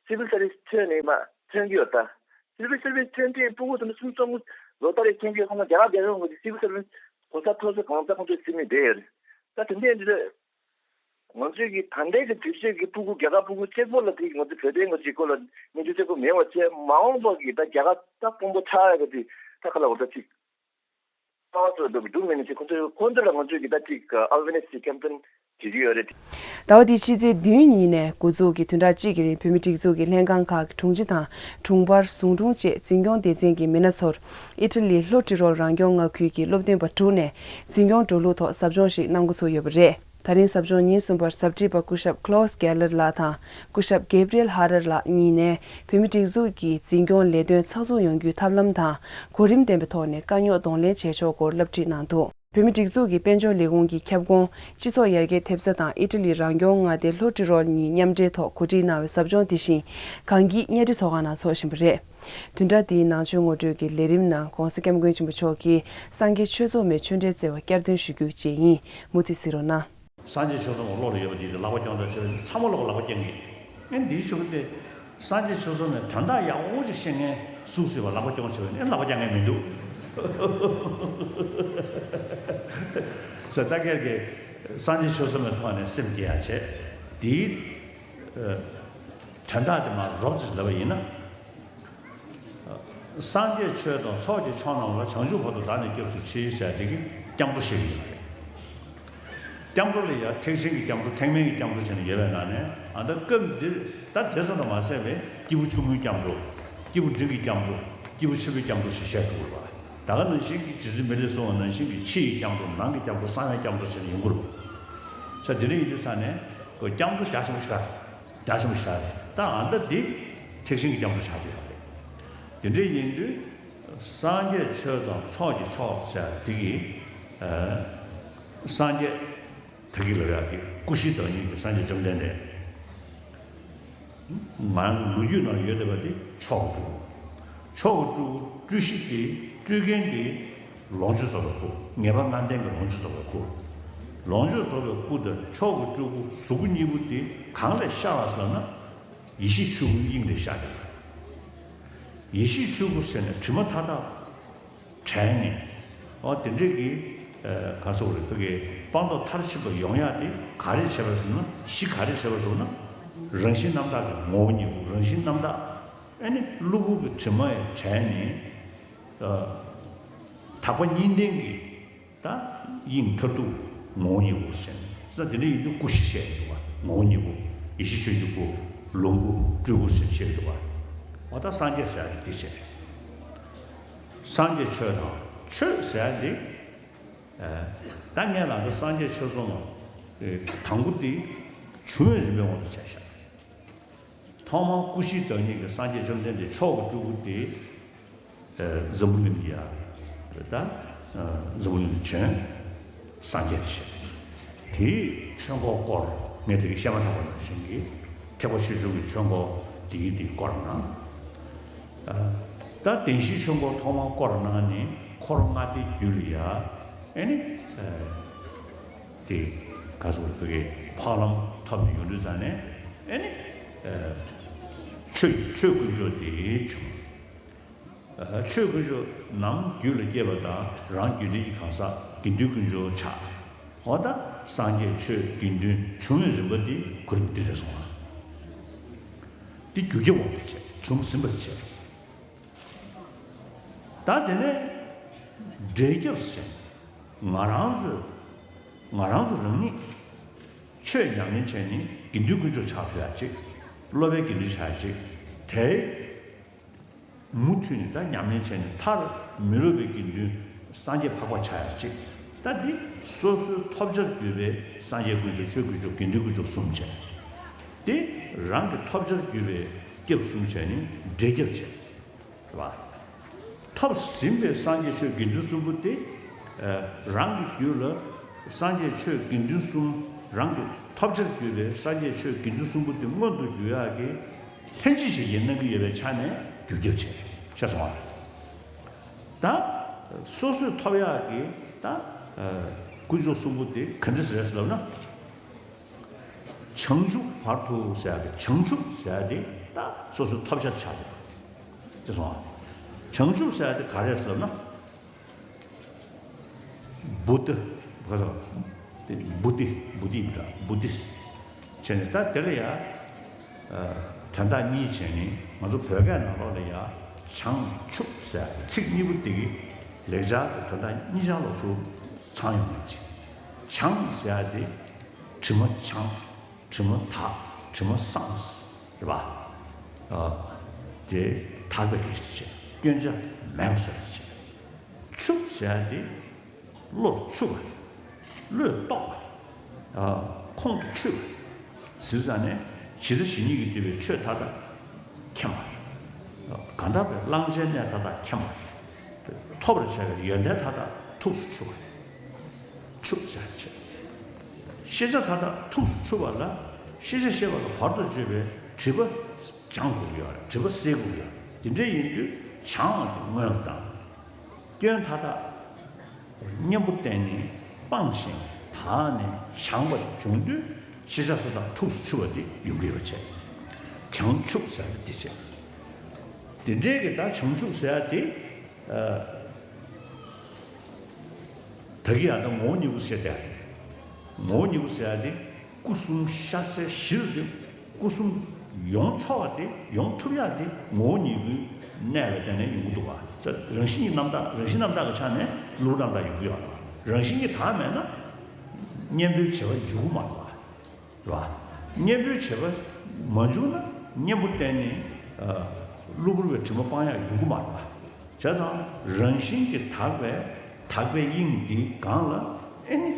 སི་ཝིལ་སར་བིས་ཐོན་ནས་མ་ཐོན་གྱི་ཡོད་ད། སི་ཝིལ་སར་བིས་ཐོན་དུས་ཕྲུ་གུ་དེ་ཚོ་སུམ་ཅུ་སོ་ལྔ་ལོ་ལྟར་རེ་ཐོན་གྱི་ཡོད་ཁོ་ན་རྒྱ་གར་རྒྱལ་ཡོངས་ཀྱི་སི་ཝིལ་སར་བིས་གོ་ས་མཐོ་ཤོས་གང་ས་ཁོང་ཚོས་ཟིན་ནས་བསྡད་ཡོད་རེད། ད་དེ་འདྲས་འདི་ལ་ང་ཚོའི་གི་ད་ལྟའི་གི་དུས་ཚོད་ཀྱི་ཕྲུ་གུ་རྒྱ་གར་ཕྲུ་གུ་གཅིག་པོ་ལ་དེ་ང་ཚོ་བོད་དོན་ང་ཚོའི་སྐོར་ལ་སྙིང་རྗེ་གཅིག་པོ་མེད་པ་བྱས་མ་འོངས་པ་གི་ད་རྒྱ་གར་ད་དཔོན་པོ་ཆགས་ཡ་གི་དེ་ད་ག་ལ་འོ་ད་ཅིག་རྩ་བ་ཚོ་འདུག་འདུག་མིན་ནི་ཅིག་ཁོ་ཚོས་ཁོ་ཚོ་ལ་ང་ཚོས་ཀྱི་ད་ཅིག་ཨ་ཝེར་ནེ་སི་ཀེམ་པེན་བྱེད་ཀྱི་ཡོད་རེད། ཟླ་བ་འདིའི་ཕྱི་ཚེས་བདུན་ཉིན་ནས་འགོ་འཛུགས་ཀྱིས་བདུན་ཕྲག་གཅིག་གི་རིང་བོད་མི་སྒྲིག་འཛུགས་ཀྱི་ལྷན་ཁང་ཁག་གི་དྲུང་ཆེ་དང་དྲུང་འཕར་ཟུང་དྲུང་བཅས་འཛིན་སྐྱོང་སྡེ་ཚན་གྱི་མི་སྣ་ཚོར་ཨི་ཊ་ལི་ལྷོ་ཏི་རོལ་རང་སྐྱོང་མངའ་ཁུལ་གྱི་སློབ་སྟོན་པ་དྲུག་ནས་འཛིན་སྐྱོང་འགྲོ་ལུགས་ཐོག་ཟབ་སྦྱོང་ཞིག་གནང་འགོ་ཚུགས་ཡོད་པ་རེད། ད་རིང་ཟབ་སྦྱོང་ཉིན་གསུམ་པར་ཟབ་ཁྲིད་པ་སྐུ་ཞབས་Klaus Geller ལགས་དང་སྐུ་ཞབས་Gabriel Harer ལགས་གཉིས་ནས་བོད་མི་སྒྲིག་འཛུགས་ཀྱི་འཛིན་སྐྱོང་ལས་དོན་ཚགས་ཚུད་ཡོང་རྒྱུའི་ཐབས་ལམ་དང་གོ་རིམ་ལྡན་པའི་ཐོག་ནས་དཀའ་རྙོག་གདོང་ལེན་བྱེད་ཕྱོགས་སྐོར་བསླབ་ཁྲིད་གནང་འདུག་བོད་མི་སྒྲིག་འཛུགས་ཀྱི་དཔལ་འབྱོར་ལས་ཁུངས་ཀྱི་ཁྱབ་ཁོངས་སྤྱི་ཚོགས་ཡར་རྒྱས་ཐེབས་རྩ་དང་ཨི་ཊ་ལི་རང་སྐྱོང་མངའ་སྡེ་ལྷོ་ཏི་རོལ་གཉིས་མཉམ་འབྲེལ་ཐོག་གོ་སྒྲིག་གནང་བའི་ཟབ་སྦྱོང་དེ་བཞིན་གངས་སྐྱིད་གཉའ་ཁྲི་ཚོགས་ཁང་ནང་འཚོགས་བཞིན་པ་རེད། བདུན་ཕྲག་འདིའི་ནང་ཆོས་ངོ་སྤྲོད་ཀྱི་ལས་རིམ་ནང་༧གོང་ས་༧སྐྱབས་མགོན་ཆེན་པོ་མཆོག་གིས་སངས་རྒྱས་ཆོས་ཚོགས་མའི་ཆོས་འབྲེལ་བསྩལ་བ་བསྐྱར་ཟློས་ཞུ་རྒྱུ་བཅས་ཡིན། མུ་མཐུད་གཟིགས་རོགས་གནང་། སངས་རྒྱས་ཆོས་ཚོགས་མ་བློ་ལ་ཡོད་པ་དེ་ལག་པ་བརྐྱངས་ཙང་ཆོས་ཚང་མ་ལོག་ལག་པ་བརྐྱངས་ཀྱི། ཨེ་འདིའི་ཆོས་དེ་སངས་རྒྱས་ཆོས་ཚོགས་ནས་དོན་དག་ཡག་པོ་ཅིག་ཤེས་མཁན་སུ་སུ་ཡོད་པ་ལག་པ་བརྐྱངས་བྱས་པ་ནི་ལག་པ་བརྐྱངས་མཁན་མི་འདུག་ཟེར། ད་ཁྱེད་ཀྱིས་སངས་རྒྱས་ཆོས་ཚོགས་མའི་ཐོག་ནས་སེམས་སྐྱིད་ཡག་བྱས། དེའི་དོན་དག་དེ་མར་རོབ་ཙམ་ལབ་པ་ཡིན་ན། སངས་རྒྱས་ཆོས་དང་ཚོགས་ཀྱི་མཆོག་རྣམས་ལ། བྱང་ཆུབ་བར་དུ་བདག་ནི་སྐྱབས་སུ་མཆི་ཟེར་དེ་གི་སྐྱབས་འགྲོ་ཞིག་ཡིན། སྐྱབས་འགྲོ་ལ་ཡང་ཐེག་ཆེན་གྱི་སྐྱབས་འགྲོ་ཐེག་དམན་གྱི་སྐྱབས་འགྲོ་བྱས་ནས་ཡོད་པའི་ནང་ནས་ཨ་ད་སྐབས་འདིར་ད་དེ་ཙམ་དུ་མ་ཟད་པའི་སྐྱེས་བུ་ཆུང་ངུའི་སྐྱབས་འགྲོ། སྐྱེས་བུ་འབྲིང་གི་སྐྱབས་འགྲོ། སྐྱེས་བུ་ཆེན་པོའི་སྐྱབས་འགྲོ་ཞེས་བཤད་ཐུབ་དགོས་པ། ད་ག་ནང་བཞིན་གྱི་རྗེ་བཙུན་མི་ལས་གསུངས་པ་ནང་བཞིན་གྱི་ཕྱི་ཡི་སྐྱབས་འགྲོ། ནང་གི་སྐྱབས་འགྲོ། གསང་བའི་སྐྱབས་འགྲོ་བྱས་ནས་ཡོང་དགོས་རེད་པ། ས་དེ་འདྲ་ཡིན་དུས་ཙང་ནས་ཁོ་སྐྱབས་འགྲོ་རྒྱ་ཆེན་པོ་ཞིག་རེད། རྒྱ་ཆེན་པོ་ཞིག་རེད། ད་ཨ་ད་འདི་ཐེག་ཆེན་གྱི་སྐྱབས་འགྲོ་ཆགས་བསྡད་ཡོད་རེད། དེ་འདྲ་ཡིན་དུས་སངས་རྒྱས་ཆོས་དང་ཚོགས་ཀྱི་མཆོག་ཟེར་དེ་གི་ཨ་སངས་རྒྱས་ད་གི་ལ་རག་གི་སྐུ་བཞིའི་བདག་ཉིད་ཀྱི་སངས་རྒྱས་བཅོམ་ལྡན་འདས། ང་ཚོ་ལོ་རྒྱུས་ནང་ཡོད་བསྡད་པ་དེ་མཆོག་གི་སྤྲུལ་སྐུ། མཆོག་གི་སྤྲུལ་སྐུ་སྤྲུལ་སྐུ་སྤྲུལ་མཁན་དེ་ལོངས་སྤྱོད་རྫོགས་པའི་སྐུ། ངེས་པ་ལྔ་ལྡན་གྱི་ལོངས་སྤྱོད་རྫོགས་པའི་སྐུ། ལོངས་སྤྱོད་རྫོགས་པའི་སྐུ་དང་མཆོག་གི་སྤྲུལ་སྐུ་གཟུགས་སྐུ་གཉིས་པོ་དེ་གང་ལས་ཤར་བ་ཟེར་ན་ཡེ་ཤེས་ཆོས་སྐུའི་དབྱིངས་ལས་ཤར་བསྡད་པ། ཡེ་ཤེས་ཆོས་སྐུ་ཟེར་ནས་དྲི་མ་མཐའ་དག་བྲལ་ནས། ཨོ་དེ་འདྲས་ཀྱི་ཨ་ག་ཟེར་དགོས་རེད། ཕ་གི་སྤངས་རྟོགས་མཐར་ཕྱིན་པ་ཡོང་ཡག་དེ་ག་རེ་བྱས་པ་ཟེར་ན། གཞི་ག་རེ་བྱས་པ་ཟེར་ན། རང་བཞིན་རྣམ་དག་གི་ངོ་བོ་ཉིད་པོ། རང་བཞིན་རྣམ་དག་ཨ་ནི་གློ་བུར་གྱི་དྲི་མ་ཡང་བྲལ་ནས། ཨ་དག་པ་གཉིས་ལྡན་གྱི་ད་དབྱིངས་མཐར་ཐུག་ངོ་བོ་ཉིད་པོ་ཟེར་ནས། ས་དེ་འདྲ་ཡིན་དུས་སྐུ་ཞེས་བཤད་འདུག་པ། ངོ་བོ་ཉིད་པོ། ཡེ་ཤེས་ཆོས་ཀྱི་སྐུ། ལོངས་སྐུ། སྤྲུལ་སྐུ་ཟེར་བཤད་འདུག་པ། འོ་ད་སངས་རྒྱས་ཟེར་ཡག་དེ་དེ་བྱས། སངས་རྒྱས་ཆོས་དང་ཆོས་ཟེར་ཡག་དེ། ཨ་ད་ངས་ལབ་ད་སངས་རྒྱས་ཆོས་ཚོགས་མ་དང་པོ་དེ་བྱུང་བའི་རིམ་པའི་དབང་དུ་བྱས་ཤག་ཐོག་མར་སྐུ་བཞིའི་བདག་ཉིད་ཀྱི་སངས་རྒྱས་བཅོམ་ལྡན་འདས་མཆོག་གི་སྤྲུལ་སྐུ་དེ་ཨ་འཛམ་བུ་གླིང་འདི་ཡ་ད་ཨ་འཛམ་བུ་གླིང་འདི་བྱོན། སངས་རྒྱས་དེ་བྱོན། དེའི་ཆོས་འཁོར་བསྐོར། ངས་དེ་གི་བཤད་མ་ཐག་པ་ནང་བཞིན་གྱི་ཐེག་པ་ཆེ་ཆུང་གི་ཆོས་འཁོར་དེ་གི་དེ་བསྐོར་གནང་། ཨ་ད་བདེན་བཞིའི་ཆོས་འཁོར་ཐོག་མར་བསྐོར་གནང་ནས་འཁོར་ལྔ་སྡེའི་རྒྱུད་ལ་ཡ་ཨེ་ནི་ཨ་དེ་ག་ཟེར་བ་གི་འཕགས་ལམ་ཐོབ་ནས་ཡོང་དུས་ཙང་ནས་ཨེ་ནི་ཨ་ཆོས་ཆོས་དཀོན་མཆོག་དེ་བྱུང་། ཆོས་དཀོན་མཆོག་ནམ་རྒྱུད་ལ་སྐྱེས་པ་དང་རང་རྒྱུད་ལྡན་གྱི་གང་ཟག་དགེ་འདུན་དཀོན་མཆོག་ཆགས། འོ་ད་སངས་རྒྱས་ཆོས་དགེ་འདུན་འབྱུང་བའི་རིམ་པ་འདི་གོ་རིམ་འདི་རེད་སོང་ང་། འདི་རྒྱུ་རྐྱེན་དབང་དུ་བྱས་བྱུང་ཟིན་པར་བྱས། ད་དེ་ནས་འབྲས་སྐྱབས་སུ་བྱས། ང་རང་ཚོས་ང་རང་ཚོ་རང་ཉིད་ཆོས་ཉམས་ལེན་བྱས་ནས་དགེ་འདུན་དཀོན་མཆོག་ཆགས་ཐུབ་ཡ་གཅིག་སློབ་པའི་དགེ་འདུན་ཆགས་ཡ་གཅིག་དེའི་མུ་མཐུད་ནས་ད་ཉམས་ལེན་བྱས་ནས་མཐར་མི་སློབ་པའི་དགེ་འདུན་སངས་རྒྱས་འཕགས་པ་ཆགས་ཡ་གཅིག་ད་འདི་སོ་སོའི་ཐོབ་བྱར་གྱུར་པའི་སངས་རྒྱས་དཀོན་མཆོག་ཆོས་དཀོན་མཆོག་དགེ་འདུན་དཀོན་མཆོག་གསུམ་བྱས། དེ་རང་གི་ཐོབ་བྱར་གྱུར་པའི་སྐྱབས་གསུམ་བྱས་ནས་འབྲས་སྐྱབས་བྱས། རེད་བ། ཐོབ་ཟིན་པའི་སངས་རྒྱས་ཆོས་དགེ་འདུན་གསུམ་པོ་དེ། རང་གི་རྒྱུད་ལ་སངས་རྒྱས་ཆོས་དགེ་འདུན་གསུམ་རང་གི་ཐོབ་བྱར་གྱུར་པའི་སངས་རྒྱས་ཆོས་དགེ་འདུན་གསུམ་པོ་དེ་མངོན་དུ་གྱུར་ཡག་གི་ལྷན་ཅིག་བྱེད་ཀྱི་གནང་གི་ཡོད་པའི་ཆ་ནས་རྒྱུ་རྐྱེན་བྱས་ཤེས་སོང་ང་། ད་སོ་སོས་ཐོབ་ཡག་གི་ད་དཀོན་མཆོག་གསུམ་པོ་དེ་ག་འདྲ་ཟེར་ལབ་ན། བྱང་ཆུབ་བར་དུ་ཟེར་ཡག་གི་བྱང་ཆུབ་ཟེར་ཡག་དེ་ད་སོ་སོའི་ཐོབ་བྱ་དེ་ཆགས་འདུག་ཅེས་སོང་ང་། བྱང་ཆུབ་ཟེར་ཡག་དེ་ག་རེ་ཟེར་ལབ་ན། བུདྡྷ། ག་ཟེར། དེ་བུདྡྷི། བུདྡྷི་འདྲ་བུདྡྷི། བྱས་ནས་ད་དེ་ལ་ཡ། དོན་དག་གཉིས་བྱས་ནས་ང་ཚོ་བོད་སྐད་ནང་ལོགས་ལ་ཡ། བྱང་ཆུབ་ཟེར་ཚིག་གཉིས་པོ་དེ་གི་ལེགས་སྦྱར་གྱི་དོན་དག་གཉིས་ཆར་ལོགས་སུ་ཚང་ཡོང་ངེས་ཀྱི། བྱང་ཟེར་ཡ་དེ་དྲི་མ་བྱང་། དྲི་མ་དག་དྲི་མ་སངས། རེད་པ། དེ་དག་པའི་སྐད་ཆ་དེ་བྱས། སྐྱོན་ཆ་མེད་པ་ཟེར་བ་དེ་བྱས། ཆུབ་ཟེར་ཡ་དེ་བློར་ཆུབ་པ། བློས་རྟོགས་པ། ཁོང་དུ་ཆུད་པ། ཟེར་ཙང་ནས་ཇི་ལྟ་ཇི་སྙེད་ཀྱིས་བསྡུས་པའི་ཆོས་མཐའ་དག་མཁྱེན་པ། གང་དག་པའི་བླང་བྱའི་གནས་མཐའ་དག་མཁྱེན་པ། ཐོབ་པར་བྱ་བའི་ཡོན་ཏན་མཐའ་དག་ཐུགས་སུ་ཆུད་པ། ཆུབ་ཟེར་བ་དེ་བྱས། ཤེས་བྱ་མཐའ་དག་ཐུགས་སུ་ཆུད་པ་ལ་ཤེས་བྱ་ཤེས་པ་ལ་བར་དུ་གཅོད་པའི་སྒྲིབ་པ་སྦྱང་དགོས་ཀྱི་ཡོད་རེད། སྒྲིབ་པ་སེལ་དགོས་ཀྱི་ཡོད་རེད། དེ་འདྲ་ཡིན་དུས་བྱང་བ་དེ་སྔོན་ལ་བཏང་། སྐྱོན་མཐའ་དག་གཉེན་པོ་བསྟེན་ནས་སྤངས་ཤིང་དག་ནས་བྱང་བ་དེ་བྱུང་དུས་ཤེས་བྱ་མཐའ་དག་ཐུགས་སུ་ཆུད་པ་དེ་ཡོང་གི་ཡོད་པ་བྱས། བྱང་ཆུབ་ཟེར་བ་དེ་བྱས། དེ་འདྲའི་གི་ད་བྱང་ཆུབ་ཟེར་བ་དེ། ད་གི་ཡང་ད་ངོ་བོ་ཉིད་སྐུ་ཟེར་ཏེ། ངོ་བོ་ཉིད་སྐུ་ཟེར་ཏེ། སྐུ་གསུམ་ཤར་ཚད་བཞིར་ཏེ། སྐུ་གསུམ་ཡོང་ཆོག་པ་དེ་ཡོང་ཐུབ་ཡག་དེ་ངོ་བོ་ཉིད་སྐུའི་གནས་ལ་བརྟེན་ནས་ཡོང་གི་འདུག་པ། རང་བཞིན་གྱི་རྣམ་དག་རང་བཞིན་རྣམ་དག་གི་ཆ་ནས་གློ་བུར་རྣམ་དག་ཡོང་གི་ཡོད་རེད་པ། རང་བཞིན་གྱིས་དག་མེད་ན་གཉེན་པོའི་བྱེད་པ་འཇུག་གི་མ་རེད་པ། རེད་པ། གཉེན་པོའི་བྱེད་པ་མ་འཇུག་ན་གཉེན་པོ་བསྟེན་ནས་གློ་བུར་བའི་དྲི་མ་སྤང་ཡག་ཡོང་གི་མ་རེད་པ། བྱས་ཙང་རང་བཞིན་གྱིས་དག་པའི་དག་པའི་དབྱིངས་འདིའི་སྒང་ལ་ཨེ་ནི་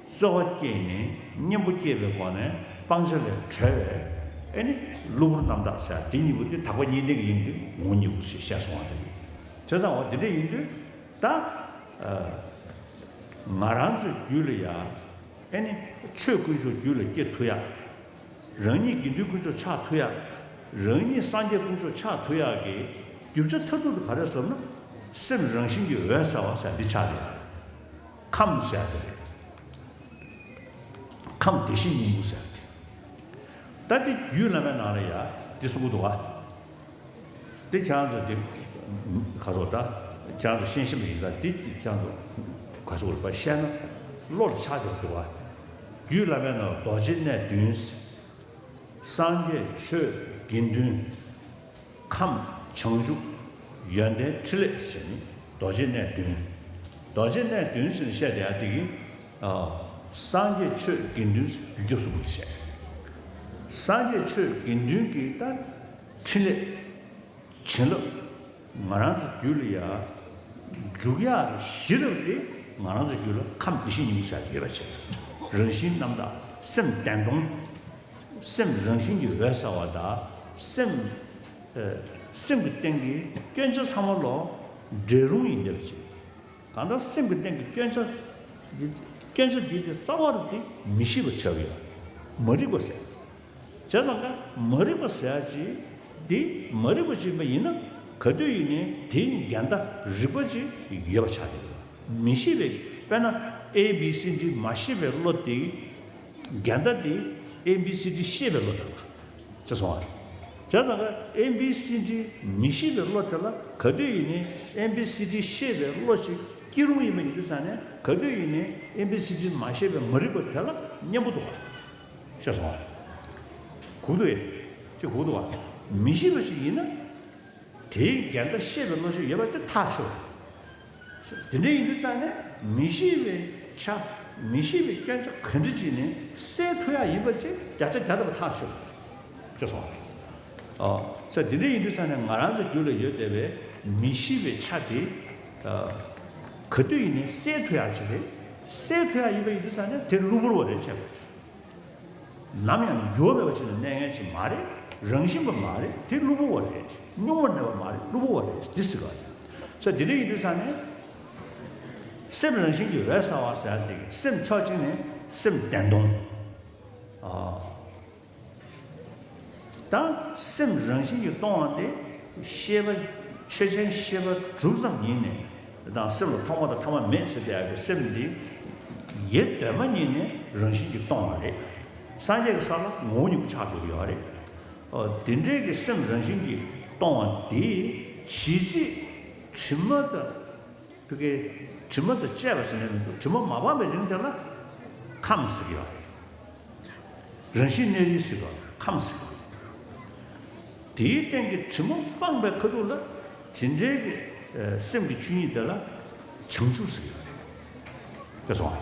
རྩོལ་བ་སྐྱེས་ནས་གཉེན་པོ་སྐྱེས་པའི་སྒོ་ནས་སྤང་བྱ་ལས་གྲོལ་བའི་ཨེ་ནི་གློ་བུར་རྣམ་དག་ཟེར་དེ་གཉིས་པོ་དེ་དག་པ་གཉིས་ལྡན་གྱི་དབྱིངས་དེ་ངོ་བོ་ཉིད་སྐུ་ཞེས་བཤད་སོང་བ་དེ་རེད། བྱས་ཙང་འོ་དེ་འདྲ་ཡིན་དུས་ད་ང་རང་ཚོའི་རྒྱུད་ལ་ཡང་ཨེ་ནི་ཆོས་དཀོན་མཆོག་རྒྱུད་ལ་སྐྱེ་ཐུབ་ཡག་རང་ཉིད་དགེ་འདུན་དཀོན་མཆོག་ཆགས་ཐུབ་ཡག་རང་ཉིད་སངས་རྒྱས་དཀོན་མཆོག་ཆགས་ཐུབ་ཡག་གི་རྒྱུ་ཆ་མཐར་ཐུག་ཏུ་ག་རེ་ཟེར་ན། སེམས་རང་བཞིན་གྱིས་འོད་གསལ་བ་ཟེར་འདི་ཆགས་རེད། ཁམས་ཟེར་དེ་རེད། ཁམས་བདེ་གཤེགས་སྙིང་པོ་ཟེར་དེ། ད་འདི་རྒྱུད་བླ་མའི་ནང་ལ་ཡ་འདི་གསུང་གི་འདུག་ག་འདི་ཁྱེད་རང་ཚོ་འདི་ག་ཚོད་ད་ཁྱེད་རང་ཚོ་ཤེས་ཤེས་པ་ཡིན་ཙང་འདི་ཁྱེད་རང་ཚོ་ག་ཚོད་རེད་པ་བཤད་ན་བློ་ལ་ཆགས་བསྡད་འདུག་ག་རྒྱུད་བླ་མའི་ནང་རྡོ་རྗེ་གནས་བདུན། སངས་རྒྱས་ཆོས་དགེ་འདུན། ཁམས་བྱང་ཆུབ། ཡོན་ཏན་ཕྲིན་ལས་ཟེར་ནི་རྡོ་རྗེ་གནས་བདུན། རྡོ་རྗེ་གནས་བདུན་ཟེར་ནས་བཤད་བསྡད་ཡ་དེ་གི་སངས་རྒྱས་ཆོས་དགེ་འདུན་རྒྱུད་སྐྱབས་གསུམ་པོ་དེ་བཤད། སངས་རྒྱས་ཆོས་དགེ་འདུན་གྱི་ད་ཕྲིན་ལས་བྱིན་རླབས་ང་རང་ཚོ་རྒྱུད་ལ་ཡ་འཇུག་ཡག་གི་གཞི་རུ་དེ་ང་རང་ཚོ་རྒྱུད་ལ་ཁམས་བདེ་གཤེགས་སྙིང་པོ་ཟེར་ཡ་དེ་ཡོད་པ་བྱས། རང་བཞིན་རྣམ་དག་སེམས་བདེན་སྟོང་། སེམས་རང་བཞིན་གྱིས་འོད་གསལ་བ་དང་། སེམས། ཨ། སེམས་ཀྱི་སྟེང་གི་སྐྱོན་ཆ་ཚང་མ་ལོ་འབྲས་རུང་ཡིན་བསྡད་པ་ཅིག་གང་ལྟར་སེམས་ཀྱི་སྟེང་གི་སྐྱོན་ཆ་འདི། སྐྱོན་ཆ་འདི་དེ་རྩ་བ་རུ་དེ་མི་ཤེས་པ་ཆགས་ཡོད། མ་རིག་པ་ཟེར། བྱས་ཙང་ཀ་མ་རིག་པ་ཟེར་ཡ་ཅིག་འདི་མ་རིག་པ་ཅིག་ཡིན་པ་ཡིན་ན་ག་དུས་ཡིན་ནའི་དེའི་འགལ་ཟླ་རིག་པ་ཅིག་ཡོད་པ་ཆགས་ཀྱི་ཡོད། མི་ཤེས་པའི་དཔེར་ན་ཨེ་བི་སི་ཌི་མ་ཤེས་པའི་བློ་དེ། འགལ་ཟླ་དེ་ཨེ་བི་སི་ཌི་ཤེས་པའི་བློ་དང་། ཅེས་སོང་བ། བྱས་ཙང་ཀ་ཨེ་བི་སི་ཌི་མི་ཤེས་པའི་བློ་དེ་ལ་ག་དུས་ཡིན་ནའི་ཨེ་བི་སི་ཌི་ཤེས་པའི་བློ་ཞིག་སྐྱེ་རུང་ཡིན་པ་ཡིན་དུས་ཙང་ནས་ག་དུས་ཡིན་ནའི་ཨེ་བི་སི་ཌི་མ་ཤེས་པའི་མ་རིག་པ་དེ་ལ་མཉམ་པོ་འདུག་བ། ཤེས་སོང་བ། གུག་འདུག་ཨེ། ཅེས་གུག་འདུག་བ། མི་ཤེས་པ་ཞིག་ཡིན་ན། དེའི་འགལ་ཟླ་ཤེས་པའི་བློ་ཤེས་ཡོད་པ་དེ་ཐག་ཆོད། དེ་འདྲ་ཡིན་དུས་ཙང་ནས་མི་ཤེས་པའི་ཆ། མི་ཤེས་པའི་སྐྱོན་ཆ་ག་འདྲ་ཅིག་ནས་སེལ་ཐུབ་ཡག་ཡིན་པ་ཅིག་བརྒྱ་ཆ་བརྒྱ་ཐམ་པ་ཐག་ཆོད། ཅེས་སོང་། ཨོ། ས་དེ་འདྲ་ཡིན་དུས་ཙང་ནས་ང་རང་ཚོ་རྒྱུད་ལ་ཡོད་བསྡད་པའི་མི་ཤེས་པའི་ཆ་དེ། ཨ། ག་དུས་ཡིན་ནའི་སེལ་ཐུབ་ཡག་ཅིག་རེད། སེལ་ཐུབ་ཡག་ཡིན་པ་ཡིན་དུས་ཙང་ནས་དེ་གློ་བུར་བ་རེད་བྱས་པ། ནམ་ཡང་འགྱུར་བ་མེད་པ་ཅིག་ལ་གནས་མཁན་ཅིག་མ་རེད། རང་བཞིན་པ་མ་རེད། དེ་གློ་བུར་བ་རེད། སྙོམས་པར་གནས་པ་མ་རེད། གློ་བུར་བ་རེད། འདི་ཟེར་བ་རེད། ས་དེ་འདྲ་ཡིན་དུས་ཙང་ནས། སེམས་རང་བཞིན་གྱིས་འོད་གསལ་བ་ཟེར་ཡག་དེ་གི་སེམས་ཕྱོགས་གཅིག་ནས་སེམས་བདེན་སྟོང་། ཨ། ད་སེམས་རང་བཞིན་གྱིས་སྟོང་བ་དེ་ཤེས་པ། ཆོས་ཅན་ཤེས་པ་གྲུབ་ཙམ་ཉིད་ནས་དང་སེམས་ལ་ཐོག་མ་དང་ཐ་མ་མེད་ཟེར་བསྡད་ཡག་གི་སེམས་འདི་ཡེ་གདོད་མ་ཉིད་ནས་རང་བཞིན་གྱིས་སྟོང་བ་རེད། སངས་རྒྱས་ཀྱི་ས་ལ་ངོ་བོ་ཉིད་ཀྱིས་ཆགས་འགྲོ་གི་ཡོད་རེད། ཨོ། དེ་འདྲའི་གི་སེམས་རང་བཞིན་གྱིས་སྟོང་བ་དེ་ཇི་སྲིད་དྲི་མ་དང་། བོད་སྐད། དྲི་མ་དང་བཅས་པ་ཟེར་ནས་མི་འདུག་དྲི་མ་མ་སྤངས་པའི་རིང་དེ་ལ་ཁམས་ཟེར་གྱི་ཡོད་རེད། རང་བཞིན་གནས་རིགས་ཟེར་བ་ཁམས་ཟེར་བ། དེའི་སྟེང་གི་དྲི་མ་སྤངས་པའི་ཁ་ཐུག་ལ་དེ་འདྲའི་གི་ཨ་སེམས་ཀྱི་ཆོས་ཉིད་དེ་ལ་བྱང་ཆུབ་ཟེར་གྱི་ཡོད་རེད། དེ་སོང་བ།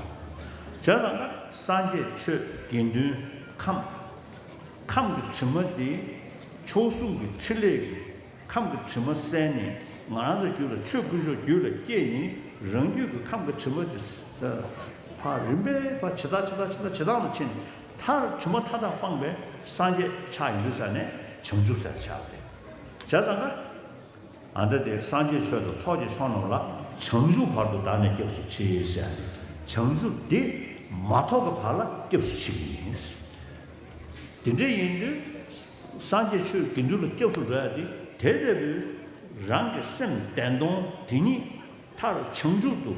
བྱས་ཙང་ན་སངས་རྒྱས་ཆོས་དགེ་འདུན་ཁམས། ཁམས་ཀྱི་དྲི་མ་དེ་མཆོག་གསུམ་གྱི་ཕྲིན་ལས་ཀྱི་ཁམས་ཀྱི་དྲི་མ་བསལ་ནས་ང་རང་ཚོའི་རྒྱུད་ལ་ཆོས་དཀོན་མཆོག་རྒྱུད་ལ་སྐྱེས་ནས་རང་རྒྱུད་ཀྱི་ཁམས་ཀྱི་དྲི་མ་དེ་ཕར་རིམ་པས་ཕར་ཇེ་ཐག་ཇེ་ཐག་ཇེ་ཐག་ཇེ་ཐག་ལ་ཕྱིན་ནས་མཐར་དྲི་མ་མཐའ་དག་སྤངས་པའི་སངས་རྒྱས་ཆགས་ཡིན་དུས་ཙང་ནས་བྱང་ཆུབ་ཟེར་ཆགས་པ་རེད། བྱས་ཙང་ཀ་ཨ་ད་དེ་སངས་རྒྱས་ཆོས་དང་ཚོགས་ཀྱི་མཆོག་རྣམས་ལ་བྱང་ཆུབ་བར་དུ་བདག་ནི་སྐྱབས་སུ་མཆི་ཟེར་ཡ་རེད། བྱང་ཆུབ་དེ་མ་ཐོབ་པའི་བར་ལ་སྐྱབས་སུ་མཆི་གི་ཡིན། དེ་འདྲ་ཡིན་དུས། སངས་རྒྱས་ཆོས་དགེ་འདུན་ལ་སྐྱབས་སུ་འགྲོ་ཡ་དེ་དེ་ལྟ་བུའི་རང་གི་སེམས་བདེན་སྟོང་དེ་ཉིད་མཐར་བྱང་ཆུབ་ཏུ་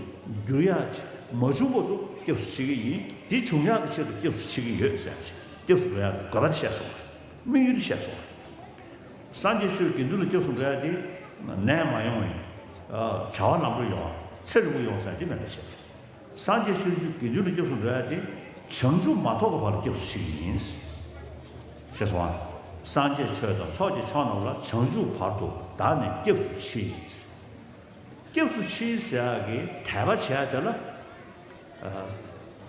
འགྱུར་ཡ་ཅིག་མ་བྱུང་བར་དུ་སྐྱབས་སུ་མཆི་གི་ཡིན། དེ་བྱུང་ཡག་གི་ཆེད་དུ་སྐྱབས་སུ་མཆི་གི་ཡོད་ཟེར་ཡ་ཅིག་སྐྱབས་སུ་འགྲོ་ཡག་གི་དགོས་པ་དེ་བཤད་སོང་བ། དམིགས་ཡུལ་དེ་བཤད་སོང་བ། སངས་རྒྱས་ཆོས་དགེ་འདུན་ལ་སྐྱབས་སུ་འགྲོ་ཡ་དེ་ནད་མ་ཡོང་བ་ཡིན། བྱ་བ་ལམ་འགྲོ་ཡོང་བ། ཚེ་རིང་པོ་ཡོང་བ་ཟེར་ཡ་དེ་མིན་པ་བྱས། སངས་རྒྱས་ཆོས་དགེ་འདུན་ལ་སྐྱབས་སུ་འགྲོ་ཡ་དེ་བྱང་ཆུབ་མ་ཐོབ་པའི་བར་ལ་སྐྱབས་སུ་མཆི་གི་ཡིན། ཞེས་གསུངས་པ། སངས་རྒྱས་ཆོས་དང་ཚོགས་ཀྱི་མཆོག་རྣམས་ལ་བྱང་ཆུབ་བར་དུ་བདག་ནི་སྐྱབས་སུ་མཆི། སྐྱབས་སུ་མཆི་ཟེར་ཡ་གི་དད་པ་བྱས་དེ་ལ།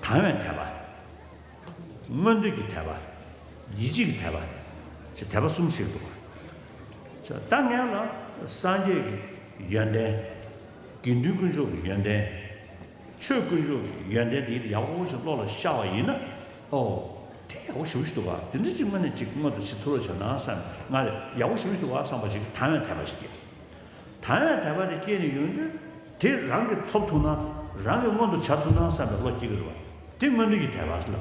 དང་བའི་དད་པ། མངོན་འདོད་ཀྱི་དད་པ། ཡིད་ཆེས་ཀྱི་དད་པ། ཞེས་དད་པ་གསུམ་ཞིག་འདུག་ད་ངས་ལ་སངས་རྒྱས་ཀྱི་ཡོན་ཏན། དགེ་འདུན་དཀོན་མཆོག་གི་ཡོན་ཏན། ཆོས་དཀོན་མཆོག་གི་ཡོན་ཏན་དེ་ཡག་པོ་ཞིག་བློ་ལ་ཤར་བ་ཡིན་ན། ཨོ། དེ་ཡག་པོ་ཞེ་པོ་ཞིག་འདུག་ག་དེ་འདྲ་ཅིག་དངོས་གནས་ཅིག་མངོན་དུ་བྱེད་ཐུབ་རོགས་བྱས་ན་བསམ། ང་ལ་ཡག་པོ་ཞེ་པོ་ཞིག་འདུག་ག་བསམ་པ་ཞིག་དང་བའི་དད་པ་ཞིག་སྐྱེས། དང་བའི་དད་པ་དེ་སྐྱེས་ནས་ཡོང་དུས་དེ་རང་གིས་ཐོབ་ཐུབ་ན། རང་གིས་མངོན་དུ་བྱ་ཐུབ་ན་བསམ་པའི་བློ་སྐྱེ་གི་རེད་བ། དེ་མངོན་འདོད་ཀྱི་དད་པ་ཟེར་ལ།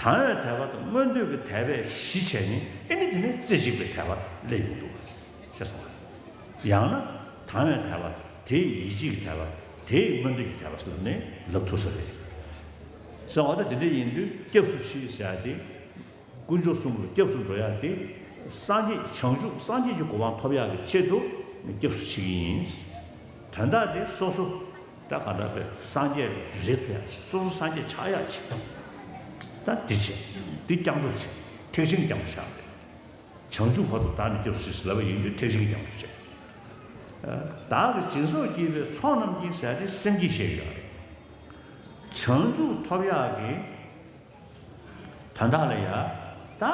དང་བའི་དད་པ་དང་མངོན་འདོད་ཀྱི་དད་པས་གཞི་བྱས་ནས་ཨེ་ནི་དེ་ནས་རྩེ་གཅིག་པའི་དད་པ་སླེབས་ཡོང་འདུག་ཞེས་གསུངས་པ། ཡང་ན་དང་བའི་དད་པ་དེའི་ཡིད་ཆེས་ཀྱི་དད་པ། དེའི་མངོན་འདོད་ཀྱི་དད་པ་ཟེར་ལབ་ནས་ལབ་ཐུབ་ས་རེད། ཟེར་བ་ད་དེ་འདྲ་ཡིན་དུས་སྐྱབས་སུ་མཆི་ཟེར་ཡ་དེ། དཀོན་མཆོག་གསུམ་ལ་སྐྱབས་སུ་འགྲོ་ཡ་དེ། སངས་རྒྱས་བྱང་ཆུབ་སངས་རྒྱས་ཀྱི་གོ་འཕང་ཐོབ་ཡག་གི་ཆེད་དུ་སྐྱབས་སུ་མཆི་གི་ཡིན། དོན་དག་དེ་སོ་སོ་ད་ག་འདྲ་བའི་སངས་རྒྱས་རེད་ཐུབ་ཡག་ཆེད། སོ་སོ་སངས་རྒྱས་ཆགས་ཡག་ཆེད། ད་འདི་བྱེད། འདི་སྐྱབས་འགྲོ་བྱེད། ཐེག་ཆེན་སྐྱབས་འགྲོ་བྱ་རེད། བྱང་ཆུབ་བར་དུ་བདག་ནི་སྐྱབས་སུ་མཆི་ཟེར་ལབ་པ་ཡིན་དུས་ཐེག་ཆེན་སྐྱབས་འགྲོ་བྱེད། བདག་གིས་སྦྱིན་སོགས་བགྱིས་པའི་ཚོགས་རྣམས་ཀྱིས་ཟེར་ཏེ་སེམས་བསྐྱེད་བཤད་ཡོད་རེད། བྱང་ཆུབ་ཐོབ་ཡག་གི་དོན་དག་ལ་ཡ། ད་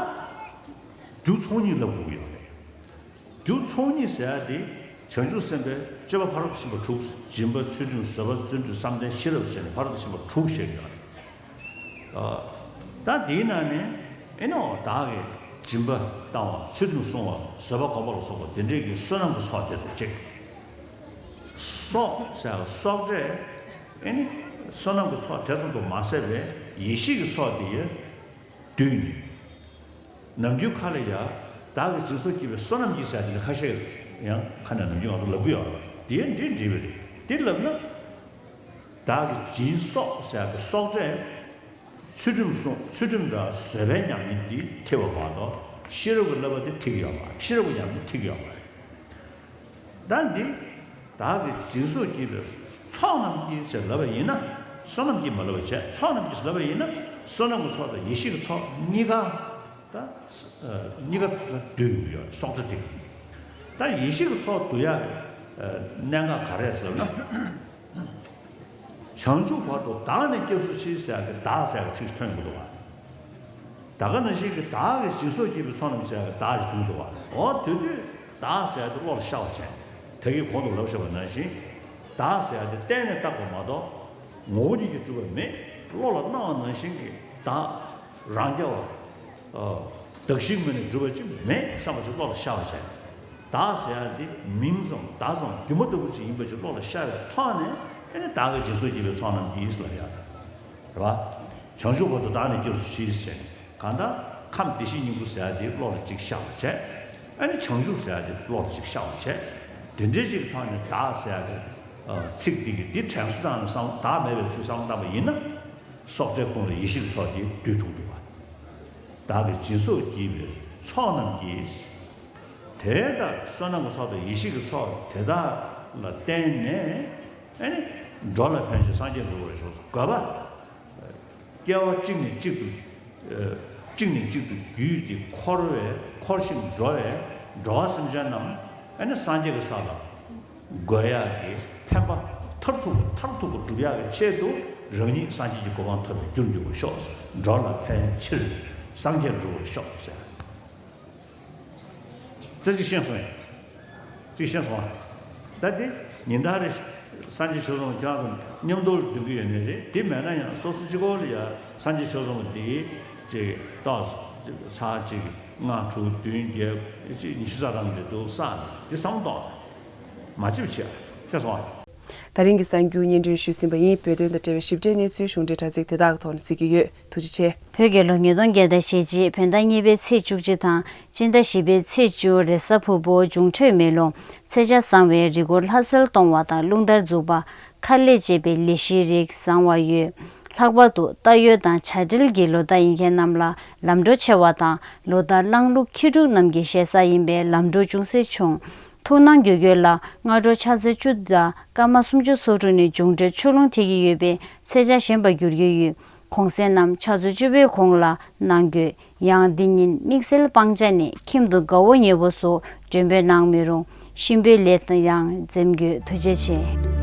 རྒྱུ་ཚོགས་གཉིས་ལབ་དགོས་ཀྱི་ཡོད་རེད། རྒྱུ་ཚོགས་གཉིས་ཟེར་ཡ་དེ་བྱང་ཆུབ་སེམས་དཔའི་སྤྱོད་པ་ཕ་རོལ་ཏུ་ཕྱིན་པ་དྲུག་སྦྱིན་པ་ཚུལ་ཁྲིམས་བཟོད་པ་བརྩོན་འགྲུས་བསམ་གཏན་ཤེས་རབ་ཟེར་ནས་ཕ་རོལ་ཏུ་ཕྱིན་པ་དྲུག་བཤད་ཀྱི་ཡོད་རེད། ཨ། ད་དེའི་ནང་ནས་ཨེ་ནོ་བདག་གིས་སྦྱིན་པ་བཏང་བ་ཚུལ་ཁྲིམས་བསྲུང་བ་བཟོད་པ་སྒོམ་པ་ལ་སོགས་པ་དེ་འདྲའི་གི་བསོད་ནམས་ཀྱི་ཚོགས་དེ་དང་གཅིག་སོགས་ཟེར་བ་སོགས་ཏེ། ཨེ་ནི་བསོད་ནམས་ཀྱི་ཚོགས་དེ་ཙམ་དུ་མ་ཟད་པའི་ཡེ་ཤེས་ཀྱི་ཚོགས་དེ་ཡི་བསྡུས་ནས། ནམ་རྒྱུན་ཁ་ལ་ཡ། བདག་གིས་སྦྱིན་སོགས་བགྱིས་པའི་བསོད་ནམས་ཀྱིས་ཟེར་དེ་ནི་ཁ་ཤས་ཡང་ཁ་ནས་ནམ་རྒྱུན་ང་ཚོ་ལབ་ཀྱི་ཡོད་རེད། དེ་འདྲ་འདྲ་བ་རེད། དེ་ལབ་ན། བདག་གིས་སྦྱིན་སོགས་ཟེར་ཡག་གི་སོགས་ཏེ། ཚུལ་ཁྲིམས་སྲུང་། ཚུལ་ཁྲིམས་དང་བཟོད་པའི་ཉམས་ལེན་འདི་ཐེབས་པ་མ་གཏོགས་ཤེས་རབ་ཀྱི་བསླབ་པ་དེ་ཐེག་ཡོད་མ་རེད། ཤེས་རབ་ཀྱི་ཉམས་ལེན་ཐེག་ཡོད་མ་རེད། ད་འདི་བདག་གིས་སྦྱིན་སོགས་བགྱིས་པའི་ཚོགས་རྣམས་ཀྱིས་ཞེས་ལབ་པ་ཡིན་ན། བསོད་ནམས་ཀྱིས་མ་ལབ་པ་བྱས། ཚོགས་རྣམས་ཀྱིས་ལབ་པ་ཡིན་ན། བསོད་ནམས་ཀྱི་ཚོགས་དང་ཡེ་ཤེས་ཀྱི་ཚོགས་གཉིས་ཀ་ད་གཉིས་ཀ་བསྡུས་ཡོད། སོགས་སྒྲ་དེ། ད་ཡེ་ཤེས་ཀྱི་ཚོགས་བསྡུ་ཡག་གི་གནད་འགག་ག་རེ་རེད་ཟེར་ན། བྱང་ཆུབ་བར་དུ་བདག་ནི་སྐྱབས་སུ་མཆི་ཟེར་ཡག་གི་བདག་ཟེར་ཡག་གི་ཚིག་ཐོན་གྱི་འདུག་བ། ད་ག་ནང་བཞིན་གྱི་བདག་གིས་སྦྱིན་སོགས་བགྱིས་པའི་ཚོགས་རྣམས་ཟེར་ཡག་གི་བདག་ཞིག་ཐོན་གྱི་འདུག་བ། འོ་དེ་དུས་བདག་ཟེར་ཡག་དེ་བློ་ལ་ཤར་བ་བྱས། ད་གིན་གོང་དུ་ལབ་བཞག་པ་ནང་བཞིན། བདག་ཟེར་ཡག་དེ་གཏན་ནས་བཏགས་པ་མ་གཏོགས་ངོ་བོ་ཉིད་ཀྱིས་གྲུབ་པ་མེད། བློ་ལ་སྣང་བ་ནང་བཞིན་གྱི་བདག་རང་རྐྱ་བ། བདག་གཞན་མ་ནས་གྲུབ་པ་ཅིག་མེད་བསམ་པ་ཅིག་བློ་ལ་ཤར་བ་བྱས། བདག་ཟེར་ཡག་འདི་མིང་ཙམ་བརྡ་ཙམ་སྒྱུ་མ་ལྟ་བུ་ཅིག་ཡིན་པ་ཅིག་བློ་ལ་ཤར་བའི་ཐོག་ནས། ཨེ་ནི་བདག་གིས་སྦྱིན་སོགས་བགྱིས་པའི་ཚོགས་རྣམས་ཀྱིས་ལབ་ཡག་རེད་བ། བྱང་ཆུབ་བར་དུ་བདག་ནི་སྐྱབས་སུ་མཆི་ཟེར་ནས། གང་ལྟར་ཁམས་བདེ་གཤེགས་སྙིང་པོ་ཟེར་ཡག་དེ་བློ་ལ་ཅིག་ཤར་བ་བྱས། ཨེ་ནི་བྱང་ཆུབ་ཟེར་ཡག་དེ་བློ་ལ་ཅིག་ཤར་བ་བྱས། དེ་འདྲའི་ཅིག་ཐོག་ནས་བདག་ཟེར་ཡག་གི་ཚིག་འདི་གིས་འདི་དྲན་གསོ་བཏང་ནས་བསམ། བདག་མེད་པའི་ཚུལ་བསམ་བློ་བཏང་པ་ཡིན་ན། སོགས་སྒྲའི་ཁོངས་ལ་ཡེ་ཤེས་ཀྱི་ཚོགས་དེ་འདུས་ཐུབ་འདུག་བ། བདག་གིས་སྦྱིན་སོགས་བགྱིས་པའི་ཚོགས་རྣམས་ཀྱིས། དེ་ལྟར་བསོད་ནམས་ཀྱི་ཚོགས་དང་ཡེ་ཤེས་ཀྱི་ཚོགས་དེ་དག་ལ་བརྟེན་ནས། ཨེ་ནི་འགྲོ་ལ་ཕན་ཕྱིར་སངས་རྒྱས་འགྲུབ་པར་ཤོག། དགོས་པ། སྐྱེ་བ་གཅིག་ནས་གཅིག་ཏུ། ཨ། གཅིག་ནས་གཅིག་ཏུ་རྒྱུད་དེ་འཁོར་བའི། འཁོར་ཞིང་འགྲོ་བའི་འགྲོ་བ་སེམས་ཅན་རྣམས་ཨེ་ནི་སངས་རྒྱས་ཀྱི་ས་ལ་འགོད་ཡག་གི་ཕན་པ་མཐར་ཐུག་པ། མཐར་ཐུག་པ་སྒྲུབ་ཡག་གི་ཆེད་དུ་རང་ཉིད་སངས་རྒྱས་ཀྱི་གོ་འཕང་ཐོབ་པའི་རྒྱུར་འགྱུར་བར་ཤོག། འགྲོ་ལ་ཕན་ཕྱིར་སངས་རྒྱས་འགྲུབ་པར་ཤོག་ཟེར། ད་ཅིག་ཤེས་སོང་ཡ། ཅིག་ཤེས་སོང་ཨ། ད་དེ་ཉིན་ལྟར་རེ་སངས་རྒྱས་ཆོས་ཚོགས་ཀྱང་མཉམ་དུ་འདོན་གྱི་ཡོད་ནི་རེད། དེ་མེད་ན་ཡང་སོ་སོ་གཅིག་པོ་ལ་ཡ་སངས་རྒྱས་ཆོས་ཚོགས་འདི་ཅིག་ཏོག་ཙམ་ཚར་གཅིག་ལྔ་དྲུག་བདུན་བརྒྱད་ཅིག་ཉི་ཤུ་རྩ་གྲངས་དེ་འདུག་ས་དེ་བསམ་བློ་གཏོང་། མ་བྱེད་པ་བྱེད་ཨ། ཤེས་སོང་ཨ། ད་རིང་གི་གསར་འགྱུར་སྙན་སྒྲོན་ཞུས་ཟིན་པ་ཡིན། བོད་དོན་དང་འབྲེལ་བའི་ཞིབ་ཕྲའི་གནས་ཚུལ་གཞུང་འབྲེལ་དྲ་ཚིགས་དེ་དག་གི་ཐོག་ནས་གཟིགས་ཀྱི་ཡོད། ཐུགས་རྗེ་ཆེ། བོད་རྒྱལ་ལོ་ཉིས་སྟོང་བརྒྱ་དང་ཞེ་གཅིག་བོད་ཟླ་གཉིས་པའི་ཚེས་བཅུ་གཅིག་དང་སྤྱི་ཟླ་བཞི་པའི་ཚེས་བཅུ་རེས་གཟའ་ཕུར་བུ་འབྱུང་འཕྲོད་མེ་ལོང་། ཚེས་ཆ་བཟང་བའི་རི་མགོར་ལྷ་གསོལ་གཏོང་བ་དང་རླུང་རྟར་འཛུགས་པ། མཁར་ལས་བཅས་པའི་ལས་གཞིའི་རིགས་བཟང་བ་ཡོད། ལྷག་པར་དུ་རྟ་གཡོས་དང་བྱ་སྤྲེལ་གྱི་ལོ་རྟགས་ཡིན་མཁན་རྣམས་ལ་ལམ་འགྲོ་ཆེ་བ་དང་། ལོ་རྟགས་གླང་ལུག་ཁྱི་ཕྲུག་རྣམས་ཀྱི་ཞེ་ས་ཡིན་པས་ལམ་འགྲོ་ཅུང་ཟད་ཆུང་། ཐུགས་སྣང་དགོས་ཡོད་ལ། སྔ་དྲོ་ཕྱག་ཚོད་བཅུ་དང་སྐར་མ་སུམ་ཅུ་སོ་དྲུག་ནས་འབྱུང་འཕྲོད་ཆུ་རླུང་འཁྲིགས་ཀྱི་ཡོད་པས་ཚེས་ཆ་ཞན་པར་འགྱུར་གྱི་ཡོད། གུང་སེང་རྣམས་ཕྱག་ཚོད་བཅུ་པའི་གོང་ལ་གནང་དགོས། ཡང་འདི་ཉིན་དམིགས་བསལ་སྤང་བྱ་ནི་ཁྱིམ་དུ་དགའ་བོ་ཉེ་བོ་སོགས་མགྲོན་འབོད་གནང་མི་རུང་། གཤིན་པོའི་ལས་ཡང་འཛེམ་དགོས། ཐུགས་རྗེ་ཆེ།